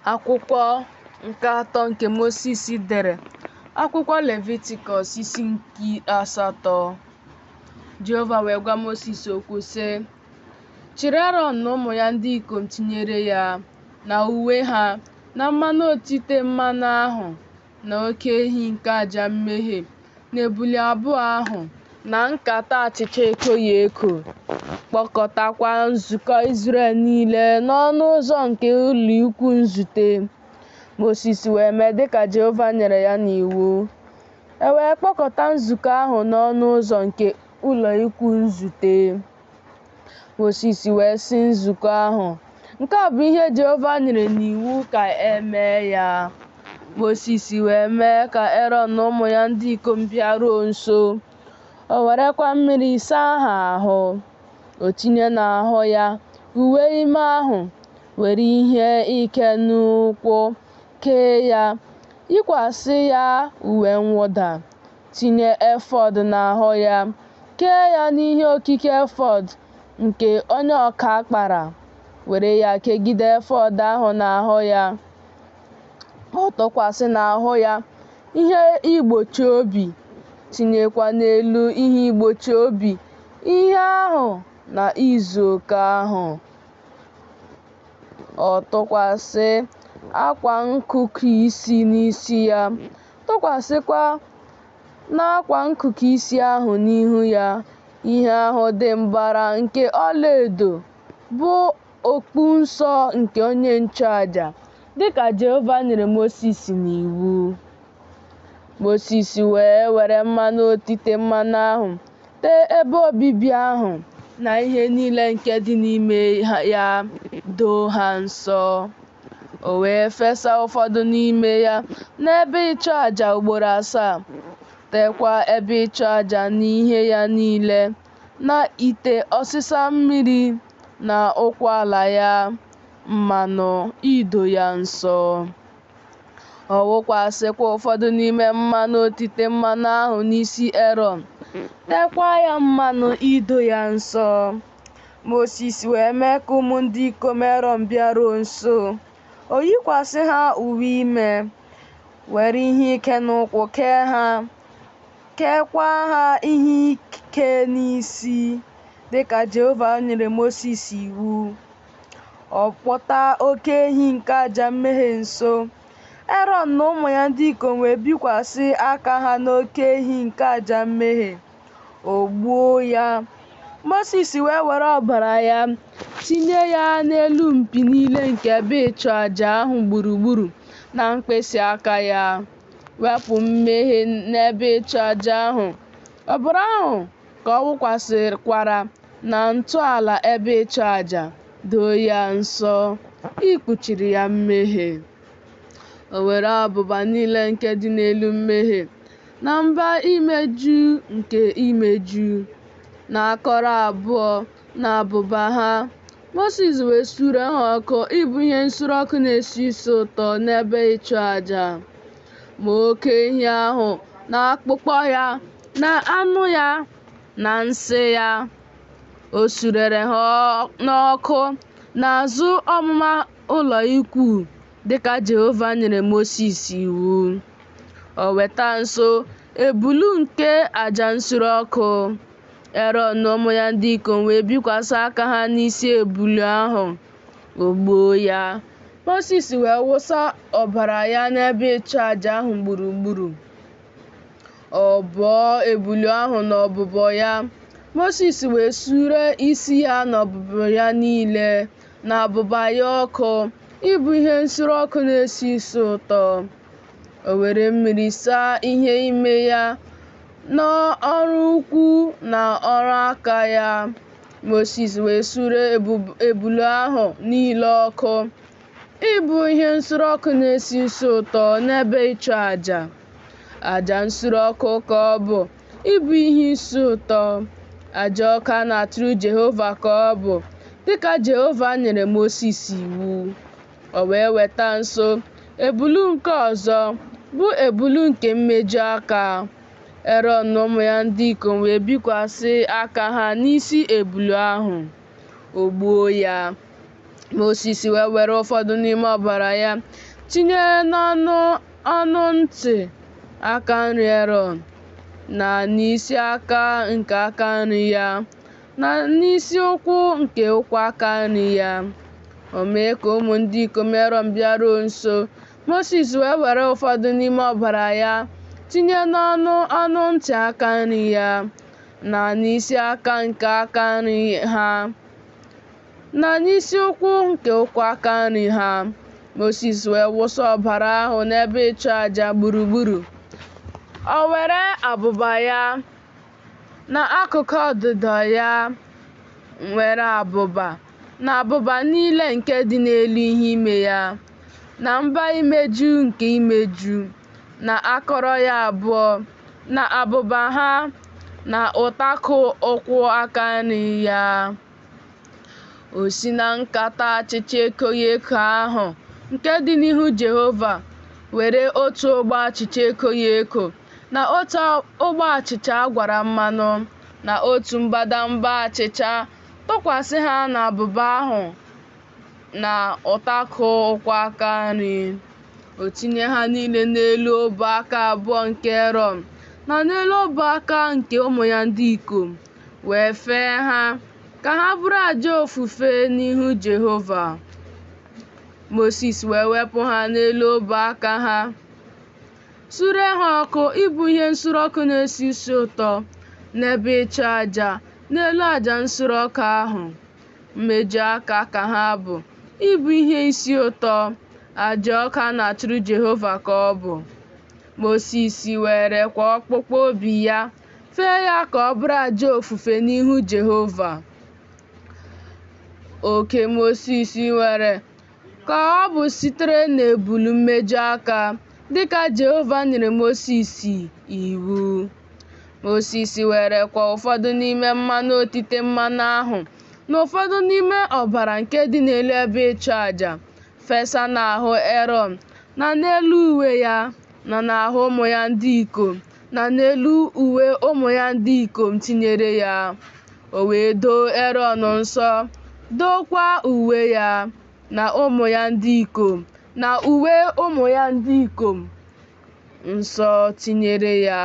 Akwụkwọ nke atọ nke Mosis dere, akwụkwọ Levitikọs isi nke asatọ. Jehova wee gwa Mosis okwu sị, Chịrị Erọn na ụmụ ya ndị ikom tinyere ya, na uwe ha, na mmanụ otite mmanụ ahụ, na oke ehi nke aja mmehie, na ebule abụọ ahụ, na nkata achịcha ekoghị eko. Kpọkọtakwa nzukọ Izrel niile n'ọnụ ụzọ nke ụlọikwuu nzute. Mosis wee mee dịka Jehova nyere ya n'iwu. E wee kpọkọta nzukọ ahụ n'ọnụ ụzọ nke ụlọikwuu nzute. Mosis wee sị nzukọ ahụ, Nke a bụ ihe Jehova nyere n'iwu ka e mee ya. Mosis wee mee ka Erọn na ụmụ ya ndị ikom bịaruo nso. O werekwa mmiri saa ha ahụ. O tinye n'ahụ ya uwe ime ahụ, were ihe ike n'ụkwụ kee ya, yikwasị ya uwe mwụda, tinye efọd n'ahụ ya, kee ya n'ihe okike efọd nke onye ọka kpara, were ya kegide efọd ahụ n'ahụ ya. Ọ tụkwasị n'ahụ ya ihe igbochi obi, tinyekwa n'elu ihe igbochi obi ihe ahụ na izu oke ahụ. Ọ tụkwasị akwa nkụkụ isi n'isi ya, tụkwasịkwa n'akwa nkụkụ isi ahụ n'ihu ya ihe ahụ dị mbara nke ọlaedo bụ okpu nsọ nke onye nchụaja, dịka Jehova nyere Mosis n'iwu. Mosis wee were mmanụ otite mmanụ ahụ tee ebe obibi ahụ na ihe niile nke dị n'ime ya, doo ha nsọ. O wee fesa ụfọdụ n'ime ya n'ebe ịchụ aja ugboro asaa, teekwa ebe ịchụ aja na ihe ya niile, na ite ọsịsa mmiri na ụkwụ ala ya mmanụ ido ya nsọ. Ọ wụkwasịkwa ụfọdụ n'ime mmanụ otite mmanụ ahụ n'isi Erọn, teekwa ya mmanụ ido ya nsọ. Mosis wee mee ka ụmụ ndị ikom Erọn bịaruo nso. O yikwasị ha uwe ime, were ihe ike n'ụkwụ kee ha, keekwa ha ihe ike n'isi, dịka Jehova nyere Mosis iwu. Ọ kpọta oke ehi nke aja mmehie nso. Erọn na ụmụ ya ndị ikom wee bikwasị aka ha n'oke ehi nke aja mmehie. O gbuo ya. Mosis wee were ọbara ya tinye ya n'elu mpi niile nke ebe ịchụ aja ahụ gburugburu na mkpịsị aka ya, wepụ mmehie n'ebe ịchụ aja ahụ. Ọbara ahụ ka ọ wụkwasịkwara na ntọala ebe ịchụ aja, doo ya nsọ, ikpuchiri ya mmehie. O were abụba niile nke dị n'elu mmehie, na mba imeju nke imeju, na akọrọ abụọ na abụba ha. Mosis wee sure ha ọkụ ịbụ ihe nsure ọkụ na-esi isi ụtọ n'ebe ịchụ aja. Ma oke ehi ahụ na akpụkpọ ya na anụ ya na nsị ya, o surere ha n'ọkụ n'azụ ọmụma ụlọ ikwuu, dịka Jehova nyere Mosis iwu. O weta nso ebulu nke aja nsure ọkụ. Erọn na ụmụ ya ndị ikom wee bikwasị aka ha n'isi ebulu ahụ. O gbuo ya. Mosis wee wụsa ọbara ya n'ebe ịchụ aja ahụ gburugburu. Ọ bọọ ebulu ahụ na ọbụbọ ya. Mosis wee sure isi ya na ọbụbọ ya niile na abụba ya ọkụ ịbụ ihe nsure ọkụ na-esi isi ụtọ. O were mmiri saa ihe ime ya na ọrụ ụkwụ na ọrụ aka ya. Mosis wee sure ebulu ahụ niile ọkụ ịbụ ihe nsure ọkụ na-esi isi ụtọ n'ebe ịchụ aja. Aja nsure ọkụ ka ọ bụ ịbụ ihe isi ụtọ. Aja ọkụ a na-atụrụ Jehova ka ọ bụ, dịka Jehova nyere Mosis iwu. O wee weta nso ebulu nke ọzọ, bụ ebulu nke mmeju aka. Erọn na ụmụ ya ndị ikom wee bikwasị aka ha n'isi ebulu ahụ. O gbuo ya. Mosis wee were ụfọdụ n'ime ọbara ya tinye n'ọnụ ọnụ ntị aka nri Erọn, na n'isi aka nke aka nri ya, na n'isi ụkwụ nke ụkwụ aka nri ya. O mee ka ụmụ ndị ikom Erọn bịaruo nso. Mosis wee were ụfọdụ n'ime ọbara ya tinye n'ọnụ ọnụ ntị aka nri ya, na n'isi aka nke aka nri ha, na n'isi ụkwụ nke ụkwụ aka nri ha. Mosis wee wụsa ọbara ahụ n'ebe ịchụ aja gburugburu. O were abụba ya na akụkụ ọdụdọ ya nwere abụba, na abụba niile nke dị n'elu ihe ime ya, na mba imeju nke imeju, na akọrọ ya abụọ, na abụba ha, na ụtakụ ụkwụ aka nri ya. O si na nkata achịcha ekoghị eko ahụ nke dị n'ihu Jehova were otu ogbe achịcha ekoghị eko na otu ogbe achịcha a gwara mmanụ na otu mbadamba achịcha tụkwasị ha n'abụba ahụ na ụtakụ ụkwụ aka nri. O tinye ha niile n'elu ọbụ aka abụọ nke Erọn na n'elu ọbụ aka nke ụmụ ya ndị ikom, wee fee ha ka ha bụrụ àjà ofufe n'ihu Jehova. Mosis wee wepụ ha n'elu ọbụ aka ha, suree ha ọkụ ịbụ ihe nsure ọkụ na-esi isi ụtọ n'ebe ịchụ aja n'elu aja nsure ọkụ ahụ. Mmeju aka ka ha bụ ịbụ ihe isi ụtọ, aja ọkụ a na-achụrụ Jehova ka ọ bụ. Mosis werekwa ọkpụkpụ obi ya fee ya ka ọ bụrụ aja ofufe n'ihu Jehova. Oke Mosis nwere ka ọ bụ sitere n'ebulu mmeju aka, dịka Jehova nyere Mosis iwu. Mosis werekwa ụfọdụ n'ime mmanụ otite mmanụ ahụ na ụfọdụ n'ime ọbara nke dị n'elu ebe ịchụ aja fesa n'ahụ Erọn na n'elu uwe ya na n'ahụ ụmụ ya ndị ikom na n'elu uwe ụmụ ya ndị ikom tinyere ya. O wee doo Erọn nsọ, dookwa uwe ya na ụmụ ya ndị ikom na uwe ụmụ ya ndị ikom nsọ tinyere ya.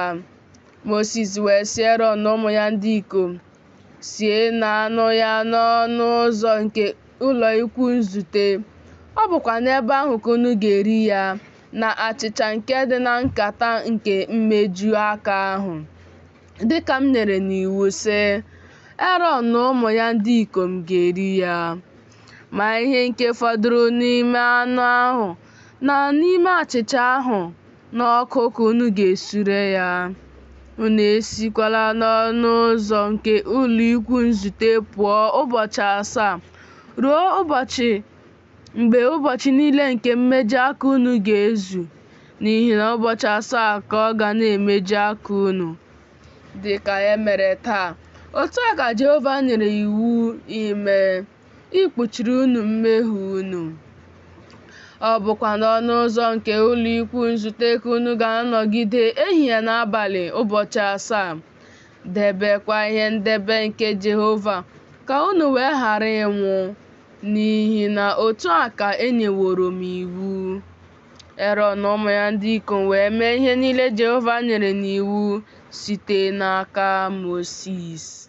Mosis wee sị Erọn na ụmụ ya ndị ikom, Sienụ anụ ya n'ọnụ ụzọ nke ụlọ ikwu nzute. Ọ bụkwa n'ebe ahụ ka unu ga-eri ya na achịcha nke dị na nkata nke mmeju aka ahụ, dịka m nyere n'iwu sị, Erọn na ụmụ ya ndị ikom ga-eri ya. Ma ihe nke fọdụrụ n'ime anụ ahụ na n'ime achịcha ahụ, n'ọkụ ka unu ga-esure ya. Unu esikwala n'ọnụ ụzọ nke ụlọ ikwu nzute pụọ ụbọchị asaa, ruo ụbọchị mgbe ụbọchị niile nke mmeju aka unu ga-ezu, n'ihi na ụbọchị asaa ka ọ ga na-emeju aka unu, dị ka e mere taa. Otu a ka Jehova nyere iwu ime, ikpuchiri unu mmehie unu. Ọ bụkwa n'ọnụ ụzọ nke ụlọ ikwu nzute ka unu ga-anọgide ehihie na abalị ụbọchị asaa, debekwa ihe ndebe nke Jehova, ka unu wee ghara ịnwụ, n'ihi na otu a ka e nyeworo m iwu. Erọn na ụmụ ya ndị ikom wee mee ihe niile Jehova nyere n'iwu site n'aka Mosis.